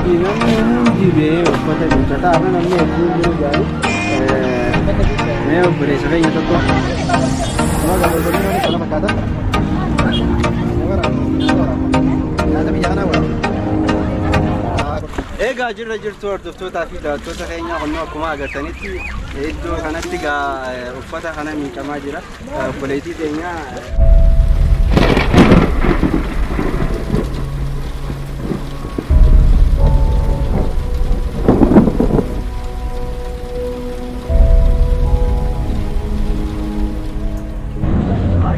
Hundi namni hundi bee uffata miiccataa har'a namni hedduun jiru gaarii. Mee obboleessa keenya tokko. Kana fakkaata. Nyaata biyya kanaa waraaba. Egaa jirra jirtu hordoftootaa fi daawwattoota keenya qonnoo akkuma agartanitti iddoo kanatti gaa uffata kana miicamaa jira. Obboleettii keenya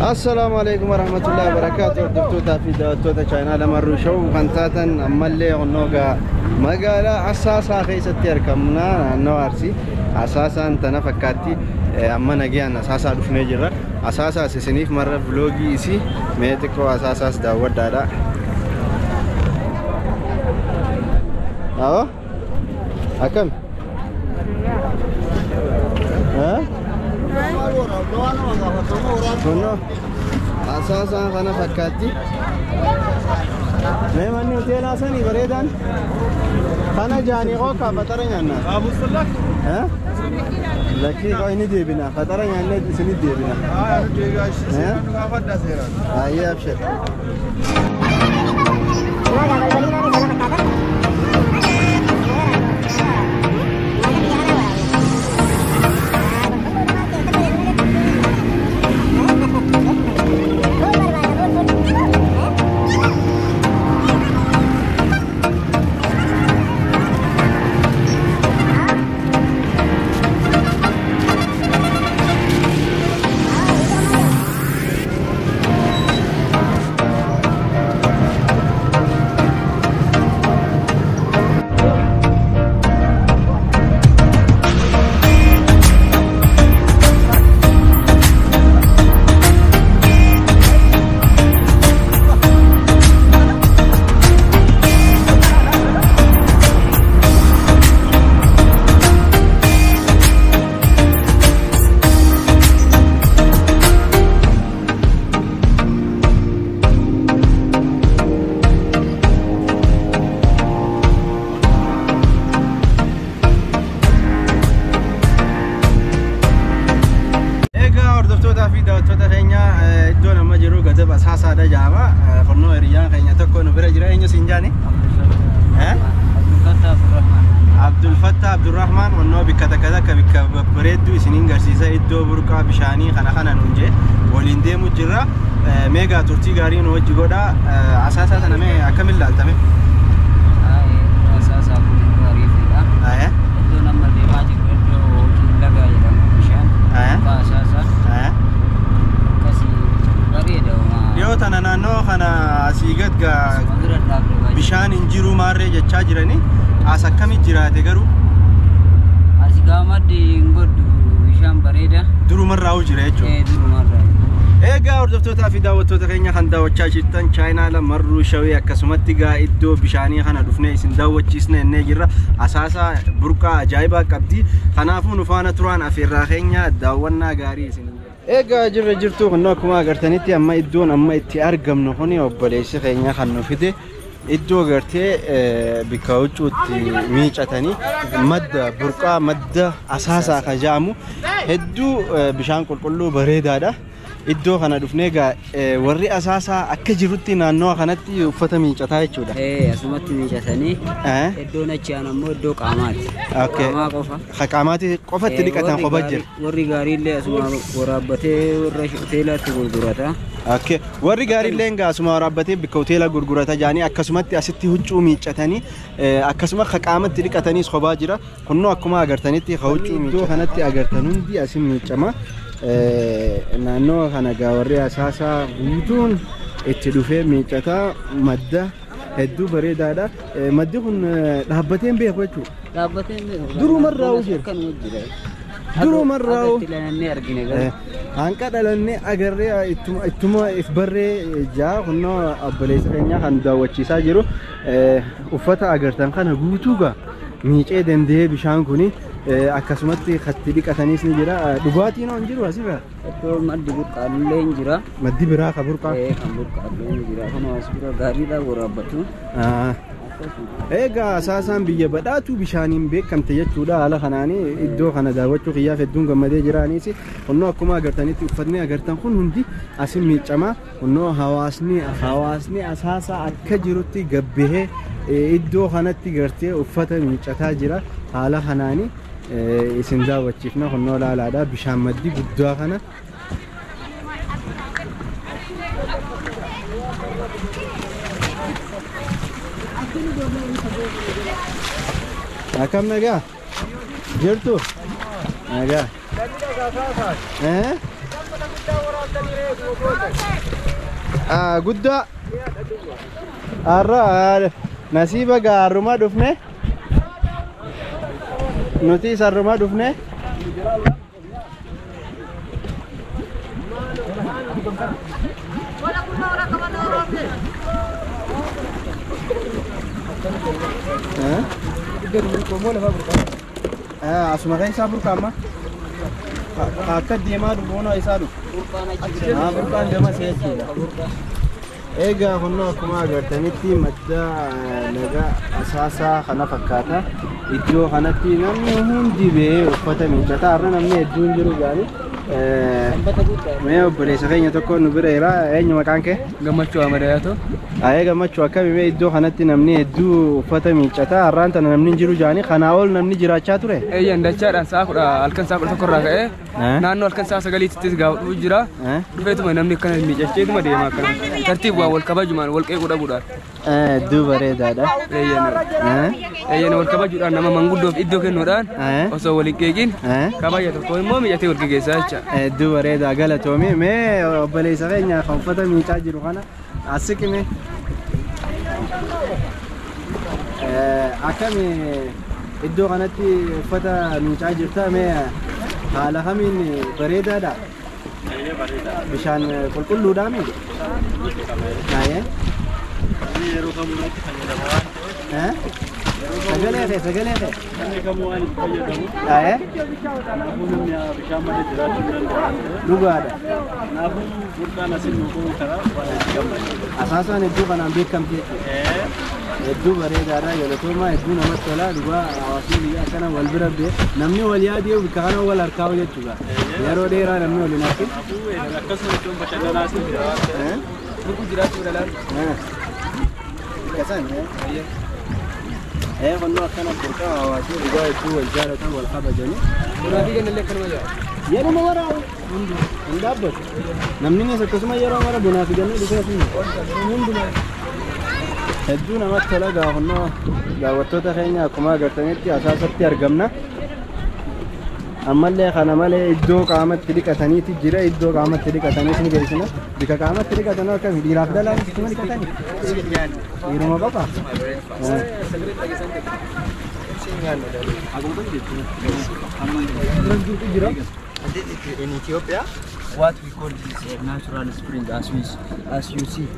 Assalaamu alaikum warahmatullahi wabarakatuh. Hordoftootaa fi daawwattoota chaayinaa Marruu Show kan taatan ammallee qonnoo gaa magaalaa Asaasaa keessatti argamna naannoo Arsii. Asaasaan tana fakkaatti amma nagayaan Asaasaa dhufnee jirra. Asaasaas isiniif marra vloogii isii mee xiqqoo Asaasaas daawwadhaadha. Awwa? Akkam? Kunoo Asaasaan kana fakkaatti. Mee manni hoteelaa sanii bareedaan kana jaanii qookaa fatara nyaannaa. Lakkii qoo inni deebina fatara nyaannee isinit deebina. Ayyee abshir. Egaa hordoftootaa fi daawwattoota keenya iddoon amma jiru gadab Asaasaadha jedhama. Qonnoo hiriyyaan keenya tokko nu bira jira. Eenyu siin jaani? Abdul Fattah Abdurrahman qonnoo bikka takka takka bikka babbareedduu isiniin garsiisa iddoo burqaa bishaanii kana kana nuun jee waliin deemu jirra. Meegaa turtii gaarii nu wajji godha. Asaasaa sana mee akkamiin laaltame? Asaasaa kun iddoo ariifiidha. Iddoon amma deemaa jirru iddoo Lagaa jedhamu bishaan. Burqaa Asaasaa. Akkasii bareeda uumaa. Dhiyoo tana naannoo kana asii gad gaa Asuma bira dhaabde baay'ee. bishaan hin jiru maarree jechaa jiranii as akkamitti jiraate garuu Asi gaa maddi hin godhu bishaan bareeda. durumarraa jira jechuudha. Durumarraa. Egaa hordoftootaa fi daawwattoota keenya kan daawwachaa jirtan chaayinaa Marruu Shawii akkasumatti gaa iddoo bishaanii kana dhufnee isin daawwachiisne innee jirra. Asaasaa burqaa ajaa'ibaa qabdi. Kanaafuu nu faana turaan afeerraa keenya daawwannaa gaarii isin. Egaa jirra jirtu kun akkuma agartanitti amma iddoon amma itti argamnu kuni obboleessi keenya kan nu fide iddoo gartee bikka huccuutti miicatanii madda burqaa madda Asaasaa kan jedhamu hedduu bishaan qulqulluu bareedaadha. Iddoo kana dhufnee egaa warri Asaasaa akka jirutti naannoo kanatti uffata miicataa jechuudha. Asumatti miicatanii iddoon achi aan ammoo iddoo qaamaati. Qaamaa qofa. Qaamaati qofatti dhiqatan qofa jira. Warri gaariillee asuma waraabbatee warra hoteelaatti gurgurata. Okay. Warri gaariillee egaa asuma waraabbatee bikka hoteela gurgurata jaanii akkasumatti asitti huccuu miicatanii akkasuma qaamatti dhiqataniis kophaa jira. Kunnoo akkuma agartanitti huccuu iddoo kanatti agartan hundi asin miicama. Naannoo kana gaa warri Asaasaa guutuun itti dhufee miicataa madda hedduu bareedaadha. Maddi kun dhaabbatee hin beeku jechuudha. Dhaabbatee hin beeku. Durumarraa jira. Akkanuma jira. Durumarraa Itti dhalannee argine garuu. Hanqa dhalannee agarree ittuma if barree jaa kunnoo obboleessa keenya kan daawwachiisaa jiru uffata agartan kana guutuu gaa miicee danda'ee bishaan kuni akkasumatti katti dhiqataniis ni jira. Dhugaatiin hoo hin jiru asirra? Iddoo maddi burqaallee hin jira. Maddi biraa ka burqaa? Kan burqaallee ni jira. Kun as bira gaariidhaan waraabbatu. Egaa Asaasaan biyya badhaatu bishaaniin beekamte jechuudha. Haala kanaanii iddoo kana daawwachuu kiyyaaf hedduun gammadee jiraanis onnoo akkuma agartanitti uffatni agartan kun hundi asin miicamaa onnoo hawaasni Asaasaa akka jirutti gabbahee iddoo kanatti gartee uffata miicataa jira. Haala kanaanii isin daawwachiifna onnoo laalaadha bishaan maddii guddaa kana. Akkam nagaa? Jirtu? Nagaa. Guddaa. Har'a nasiiba gaaruma dhufne. Nuti sarruma dhufne. Asuma keessaa burqaa amma akka deemaa dhufu onoo isaa dhufu. Burqaan gama jechuudha. Egaa kunoo akkuma agartanitti madda laga Asaasaa kana fakkaata. Iddoo kanatti namni hundi ba'ee uffata miiccata. Har'a namni hedduun jiru gaarii. Mee obboleessa keenya tokko nu bira jira. Eenyu maqaan kee? Gammachuu Amadayaatoo. Ayee Gammachuu akkami mee iddoo kanatti namni hedduu uffata miiccata. Har'aan tana namni hin jiru jaanii kanaa ol namni jiraachaa ture? Eeyyan dachaadhaan sa'a kudha halkan sa'a 11 irraa ka'ee naannoo halkan sa'a 9tti gaafa dhufu jira. Dhufeetuma namni akkana miiccacheetuma deema akkana. Tartiibaan wal kabajumaan wal qeequu dhabuudhaan. Hedduu bareedaadha. Eeyyan wal kabajuudhaan nama manguddoof iddoo kennuudhaan osoo wal hin qeeqin kabaja tokko immoo miiccatee wal geggeessaa jecha. Hedduu bareedaa galatoomii. Mee obboleessa keenya kan uffata miicaa jiru kana as siqime. Akkami iddoo kanatti uffata miicaa jirta? Mee haala kamiin bareedaadha? Bishaan qulqulluudhaa mi? Yeroo kamuu itti fayyadama waan ta'eef. Sagalee kee sagalee kee. Namni kamuu waan itti fayyadamu. Kanaafuu namni bishaan malee jiraachuu hin danda'u. Dhugaadha. Kanaafuu burqaan asiin nu ga'u karaa waan itti gammadu. Asaasaan hedduu kanaan beekamte jechuudha. Hedduu bareedaadha galatoomaa hedduu namatti tola dhugaa hawaasni biyya akkana wal bira bee namni wal yaadee bakka kana wal harkaa jechuudha. Yeroo dheeraa namni wal hin harkin. Kanaafuu akkasuma iddoon bashannanaas ni jira waan ta'eef. Lubbuu jiraachuu dhalaan. Kasan qonnoo akkana burqaa hawaasni dhugaa hedduu wal jaalatan wal kabajanii. Bunaa fi gannallee akkanuma jira. Yeroo mara hin dhaabbatu. Namni akkasuma yeroo mara bunaa fi ganna dhufee hundumaa. Hedduu namatti tola gaafannoo daawwattoota keenya akkuma agartanitti Asaasatti argamna. Ammallee kana malee iddoo qaamatti dhiqataniiti jira. Iddoo qaamatti dhiqataniis ni geessina. Bika qaamatti dhiqatan akkami dhiiraaf dhalaan ittuma dhiqatani? Dhiiruma qofa? In Ethiopia, what we call this natural spring, as you see.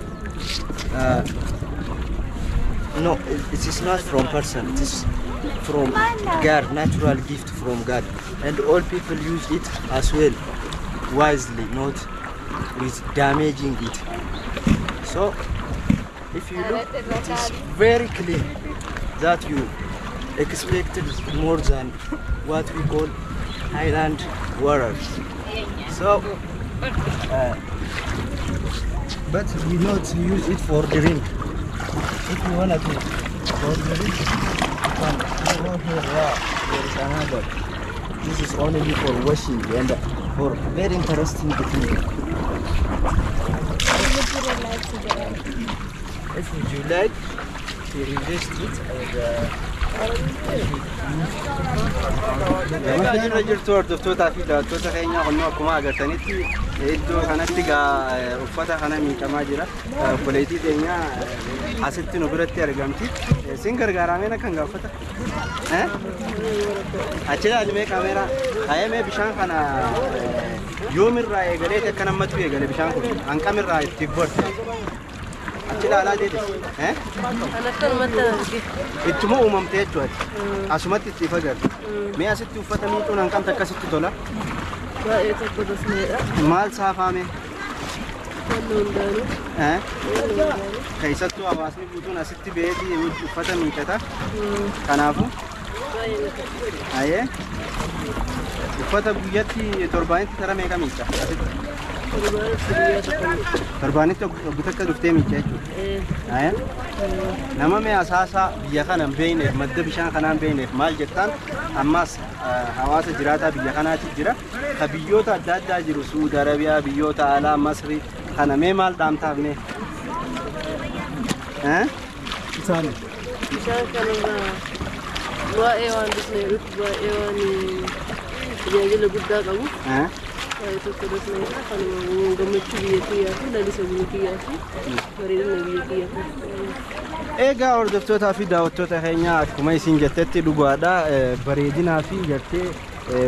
No, it is not from person. It is from God, natural gift from God, and all people use it as well, wisely, not with damaging it. So, if you look, it is very clear that you expected more than what we call highland waters. So, but we not use it for drink. If you wanna to for drink, you can go here. Yeah, there is another. This is only for washing and for very interesting thing. If you like to invest it and Egaa jirra jirtu hordoftootaa fi daawwattoota keenya qonnoo akkuma agartanitti iddoo kanatti uffata kana miicamaa jira. Obboleettii keenya asitti nu biratti argamti. Sin gargaarameen akkan gaafata. Achi ilaalimee kaameeraa. Hayamee bishaan kana yoomirraa eegalee akka namatti eegale bishaan kun hanqamirraa itti gorte. Achi ilaalaa deete. Ittuma uumamte jechuudha. Asumatti itti fagarti. Mee asitti uffata miicuun hanqamta akkasitti tola? Baay'ee tokko dosneedha. Maal saafaame? Wanni hundaanuu. Keessattuu hawaasni guutuun asitti ba'eeti uffata miiccata. Kanaafuu ayee uffata guyyatti torbaanitti tara meeqa miicca asitti? Torbaanitti obbo takka dhuftee miicca jechuudha. Ayee nama mee Asaasaa biyya kana hin beekneef, madda bishaan kanaa hin beekneef maal jettaan? Ammas hawaasa jiraataa biyya kanaati jira. Ka biyyoota adda addaa jiru, Suudi Arabiyaa, biyyoota alaa, Masrii kana mee maal dhaamtaaf mee? Bishaan kanarraa baay'ee waan dhufneef, baay'ee waan tajaajila guddaa qabu. Baay'ee tokko dhufneedha. Kanuma gammachuu biyya kiyyaa fi lalisa biyya kiyyaa fi bareedina biyya kiyyaa fi. Egaa hordoftootaa fi daawwattoota keenya, akkuma isin jettetti dhugaadha. Bareedinaa fi gartee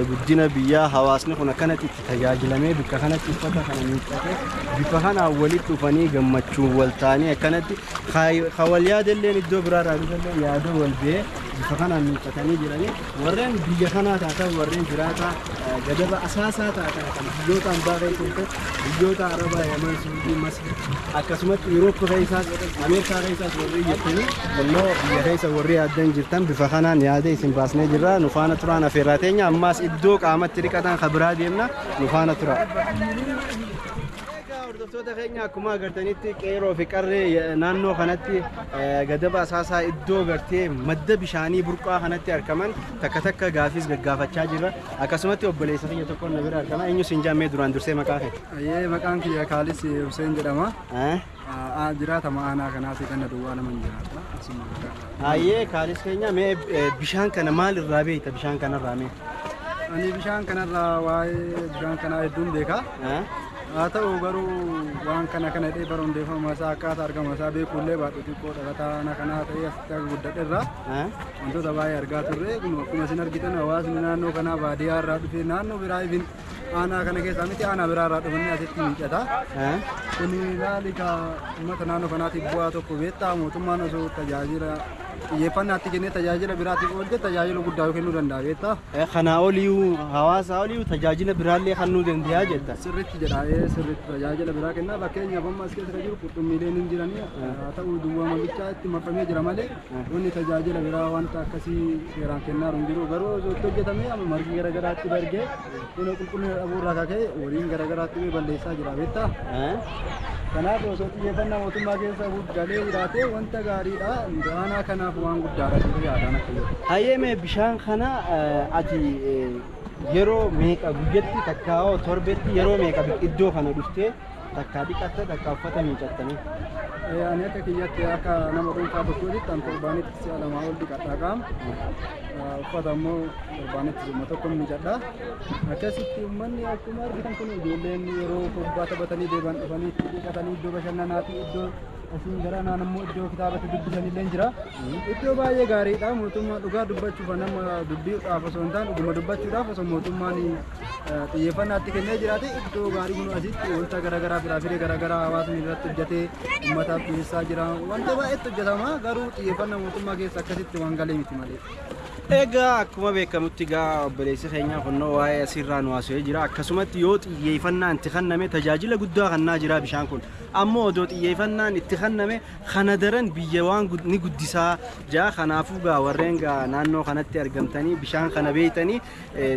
guddina biyyaa hawaasni kun akkanatti itti tajaajilamee, bakka kanatti uffata kana miiccatee, bifa kanaan walitti dhufanii gammachuun wal ta'anii, akkanatti ka wal yaadalleen iddoo biraarraa dhufallee yaada wal ba'ee bifa kanaan miiccatanii jiranii. Warreen biyya kanaa taatan, warreen jiraataa Gadaba Asaasaa taatan, kan biyyoota hambaa keessa, biyyoota Arabaa, Yaman, Suudii, Masri, akkasumatti Yuuroop keessaas, Ameerikaa keessaas warri jettanii immoo biyya keessa warri yaaddan jirtan, bifa kanaan yaada isin baasnee jirra. Nu faana turaan afeerraa teenya. Ammaas iddoo qaamatti dhiqatan kan biraa deemna, nu faana tura. Egaa hordoftoota keenya, akkuma agartanitti qeeroo fi qarree naannoo kanatti Gadaba Asaasaa iddoo gartee madda bishaanii burqaa kanatti argaman takka takka gaafis gaggaafachaa jirra. Akkasumatti obboleessa keenya tokko na bira argama. Eenyu siin jaammee duraan dursee maqaa kee? Ayyee, maqaan kiyya Kaalis Hussein jedhama. Jiraatama aanaa kanaati, ganna duwwaa nama hin jiraata. Asuma. Ayyee Kaalis keenya, mee bishaan kana maal irraa beekta, bishaan kanarraa mee? Ani bishaan kanarraa waa'ee bishaan kanaa hedduun beeka. Haa ta'u garuu waan kana kana hidhee bara hundeeffama isaa, akkaataa argama isaa beekuullee baadhu, xiqqoo dhalataa aanaa kanaa ta'ee asitti akka guddadheerra. Wantoota baay'ee argaa turre. Kun akkuma isin argitan hawaasni naannoo kanaa baadiyyaa irraa dhufee, naannoo biraa, ifin aanaa kana keessaa miti, aanaa biraa irraa dhufanii asitti miiccata. Kun ilaali ka uummata naannoo kanaatiif bu'aa tokko beektaa, mootummaan osoo tajaajila xiyyeeffannaatti kennee tajaajila biraatiif oolte tajaajila guddaa kennuu danda'a beektaa. Kanaa oliyyuu, hawaasa oliyyuu tajaajila biraallee kennuu danda'a jetta. Sirriitti jedha, sirriitti tajaajila biraa kennaa. Fakkeenyaaf amma as keessa kan jiru qurxummiileen hin jiranii, haa ta'u duwwaa mabichaa itti marfamee jira malee wanni tajaajila biraa wanta akkasii seeraan kennaa hin jiru. Garuu osoo itti hojjetamee, amma margi garaagaraatti bargee inni qulqullina dhabuu irraa kaka'e horiin garaagaraatti balleessaa jira beektaa. Kanaaf osoo xiyyeeffannaa mootummaa keessa galee jiraate wanta gaariidha. Aanaa kanaaf waan guddaadha jedhee yaadaan akka jedhu. Hayyee, mee bishaan kana ati yeroo meeqa guyyatti takkaa torbetti yeroo meeqa iddoo kana dhuftee takkaa dhiqatta, takkaa uffata miicattanii? Ani akka kiyyatti, akka nama dhuunfaa tokkootti, an torbaanitti si'a lamaa ol dhiqadha qaama. Uffata immoo torbaanitti si'uma tokko miicadha. Akkasitti uummanni akkuma argitan kun ijoolleen yeroo kubbaa taphatanii deeman dhufanii itti dhiqatanii, iddoo bashannanaati, iddoo asiin gara naan immoo iddoo kitaabatti dubbisanillee jira. Iddoo baay'ee gaariidha. Mootummaa dhugaa dubbachuuf, nama dubbiidhaaf osoo hin taane dhuguma dubbachuudhaaf, osoo mootummaan xiyyeeffannaatti kennee jiraate, iddoo gaarii kun asitti wanta garaagaraa, firaafiree garaagaraa hawaasni irratti hojjetee uummataaf dhiyeessaa jira. Wanta baay'eetu hojjetama, garuu xiyyeeffannaa mootummaa keessa akkasitti waan galee miti malee. Egaa akkuma beekamutti egaa obboleessi keenya kunnoo waa'ee asirraa nu haasa'ee jira. Akkasumatti yoo xiyyeeffannaan itti kenname tajaajila guddaa kennaa jira bishaan kun. Ammoo odoo xiyyeeffannaan itti kenname kana daran biyya waan ni guddisaa jira. Kanaafuu gaa warreen gaa naannoo kanatti argamtanii bishaan kana beeytanii,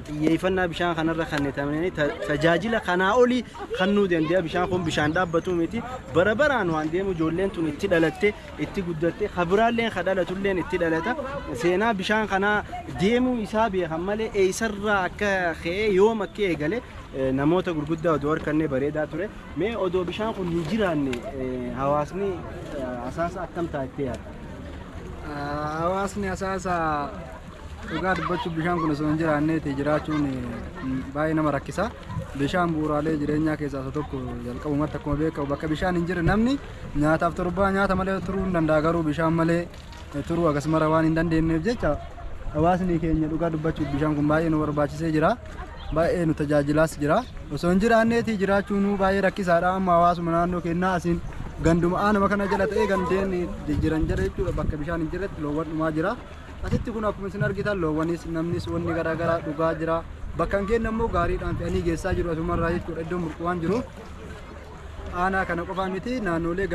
xiyyeeffannaa bishaan kanarra kennitamanii tajaajila kanaa olii kennuu danda'a. Bishaan kun bishaan dhaabbatu miti. Bara baraan waan deemu, ijoolleen tun itti dhalatte, itti guddatte, kabiraalleen ka dhalatulleen itti dhalata. Seenaa bishaan kanaa deemuu isaa beekan malee eessarraa akka ka'ee, yoom akka eegale namoota gurguddaa odoo harkannee bareedaa ture. Mee odoo bishaan kun hin jiraanne hawaasni Asaasa akkam taa'ettee yaadda? Hawaasni Asaasa dhugaa dubbachuuf bishaan kun osoo hin jiraanneeti jiraachuun baay'ee nama rakkisa. Bishaan bu'uuraalee jireenyaa keessaa isa tokko. Jalqabumatti akkuma beekamu bakka bishaan hin jirre namni nyaataaf torbaa nyaata malee turuu hin danda'a, garuu bishaan malee turuu akkasumara waan hin dandeenyeef jecha hawaasni keenya dhugaa dubbachuuf bishaan kun baay'ee nu barbaachisee jira. Baay'ee nu tajaajilaas jira. Osoo hin jiraanneeti jiraachuun baay'ee rakkisaadha. Amma hawaasuma naannoo keenyaa asiin ganduma aanuma kana jala ta'ee gandeen jijjiiran jala jechuudha, bakka bishaan hin jirretti loowwan dhumaa jira. Asitti kun akkuma isin argitan loowwanis namnis wanni garaagaraa dhugaa jira. Bakka hin geenye immoo gaariidhaan fe'anii geessaa jiru asumarraa jechuudha, iddoo burqu waan jiruuf. Aanaa kana qofaa miti, naannolee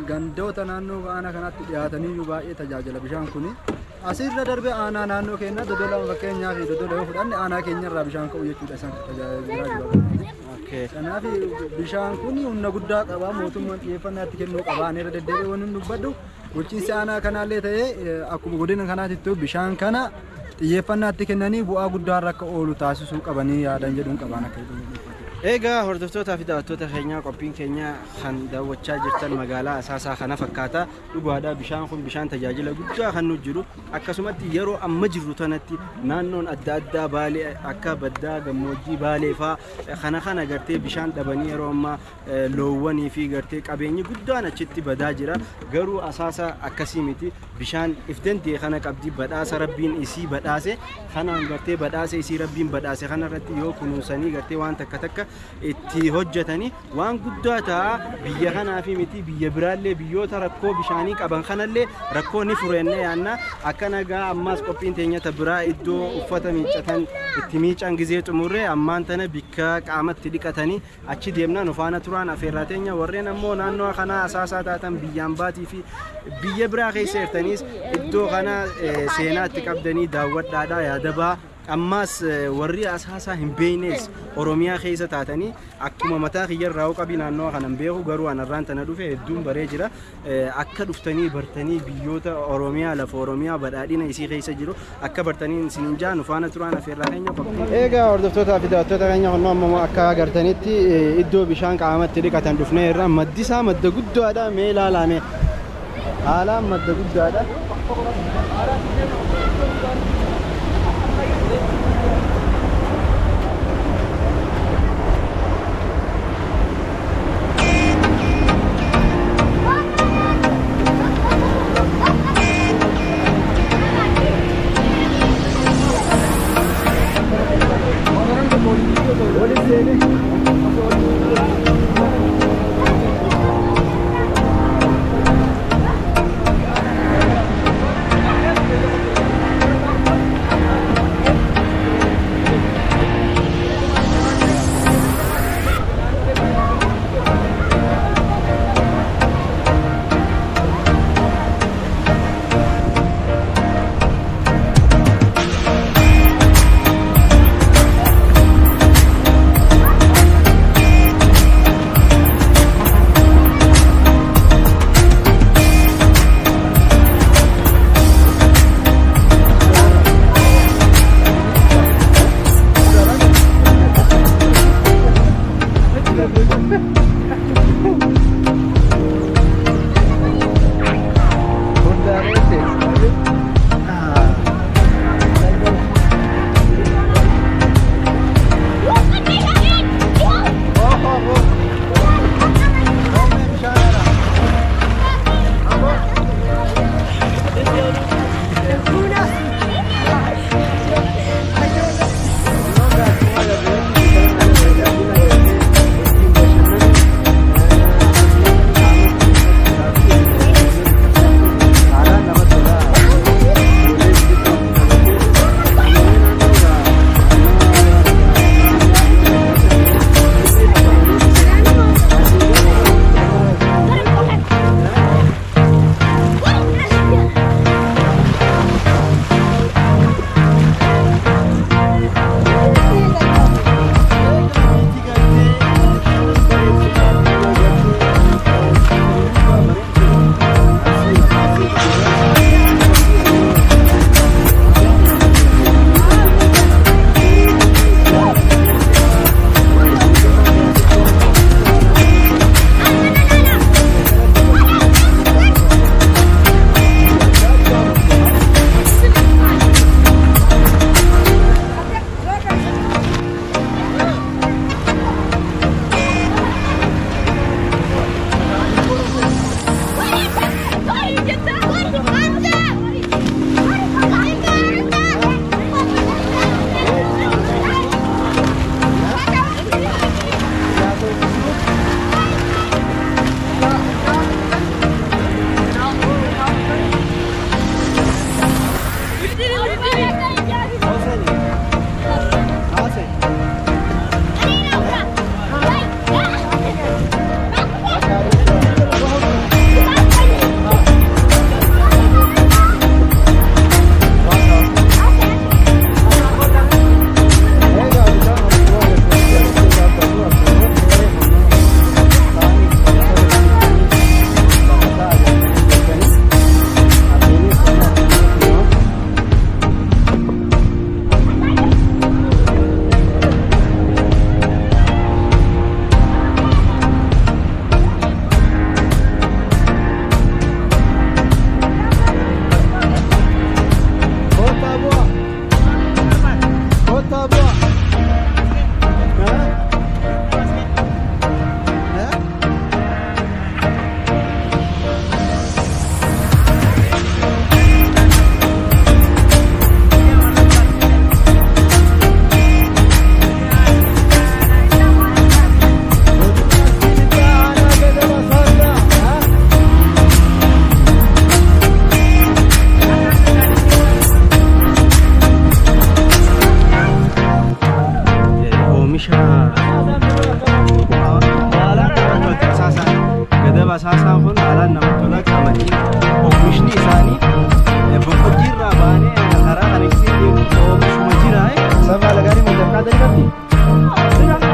gandoota naannoo aanaa kanaatti dhiyaatanii baay'ee tajaajila bishaan kuni. Asirra darbee aanaa naannoo keenya Dodola, fakkeenyaaf Dodola yoo fudhanne, aanaa keenyarraa bishaan ka'u jechuudha isaan tajaajilaa jiru. Kanaaf bishaan kun humna guddaa qaba, mootummaan xiyyeeffannaa itti kennuu qaba. Ani irra deddeebi'ee waan hin dubbadhu, bulchiinsi aanaa kanaallee ta'ee akkuma godina kanaatittuu bishaan kana xiyyeeffannaa itti kennanii bu'aa guddaa akka oolu taasisuu qabanii yaadan jedhuun qabaan akka Egaa hordoftootaa fi daawwattoota keenyaa, qophiin keenya kan daawwachaa jirtan magaalaa Asaasaa kana fakkaata. Dhugaadhaa, bishaan kun bishaan tajaajila guddaa kan nu jiru. Akkasumatti yeroo amma jirru tanatti naannoon adda addaa Baalee akka baddaa gammoojjii Baalee fa'aa kana gartee bishaan dhabanii yeroo ammaa loowwanii fi gartee qabeenyi guddaan achitti badaa jira. Garuu Asaasa akkasii miti, bishaan if danda'e kana qabdi. Badhaasa rabbiin isii badhaase kanaan, gartee badhaasa isii rabbiin badhaase kanarratti yoo kunuunsanii gartee waan takka takka itti hojjetanii waan guddaa ta'a. Biyya kanaa fi miti, biyya biraallee biyyoota rakkoo bishaanii qaban kanallee rakkoo ni fureenne yaanna. Akka nagaa ammaas qophiin teenyata biraa iddoo uffata miiccatan itti miican gizee xumurree ammaan tana bikka qaamatti dhiqatanii achi deemnaa nu faana turaan afeerraa teenya. Warreen ammoo naannoo kanaa Asaasaa taatan, biyyaan baatii fi biyya biraa keessa jirtaniis iddoo kana seenaatti qabdanii daawwadhaadhaa yaadabaa. Ammaas warri Asaasaa hin beeknes Oromiyaa keessa taatanii akkuma mataa kiyyarraa qabii naannoo kana hin beeku, garuu anarraan tana dhufe hedduun baree jira. Akka dhuftanii bartanii biyyoota Oromiyaa, lafa Oromiyaa badhaadhina isii keessa jiru akka bartanii isiniin jaa nu faana turaan afeerraa keenya qophii. Egaa hordoftootaa fi daawwattoota keenya, kunnoo ammoo akka agartanitti iddoo bishaan qaamatti dhiqatan dhufnee irra. Maddi isaa madda guddaadha, mee ilaalame, haalaan madda guddaadha. Asaasaan kun haalaan namatti tola. Qamadii oomishni isaanii boqqojjii irraa baanee karaa kana gisee deemu oomishuma jira. Sababa lagaarii mudakkaa qabdi.